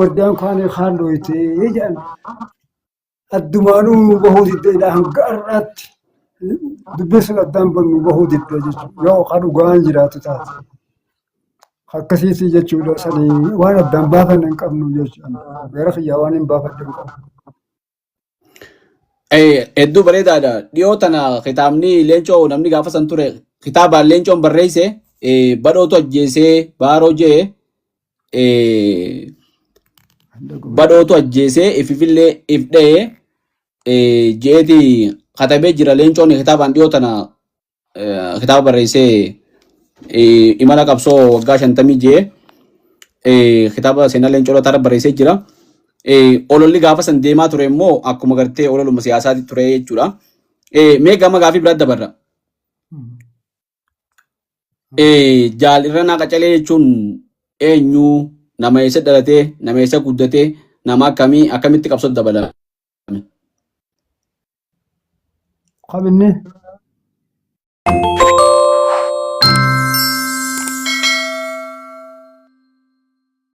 Wardaan kaanii kaan dhooytee jedhan. Addumaanuu bahuu diddeedha hanga har'aatti. Dubbiin sun addaan bannu bahuu diddee jechuudha. Yoo ka dhugaan jiraatu taate. Akkasiiti jechuudha sanii waan addaan baafanne hin qabnu jechuudha. Gara kiyyaa waan hin baafadhe hin qabu. Hedduu bareedaadha. Dhiyoo tana kitaabni Leencoo namni gaafa san ture kitaabaan Leencoon barreesse badhootu ajjeesee baaroo jee badhootu ajjeesee ififillee if dha'ee je'eeti katabee jira Leencoon kitaabaan dhiyoo tana kitaaba barreessee imala qabsoo waggaa 50 jee kitaaba seenaa Leencoo Lataa barreessee jira. Ololli gaafa san deemaa ture immoo akkuma gartee ololuma siyaasaati ture jechuudha. Mee gama gaafii biraatti dabarra. Jaal Irranaa Qacalee jechuun eenyu nama eessa dhalatee nama eessa guddatee nama akkamii akkamitti qabsootti dabalame? Kam inni?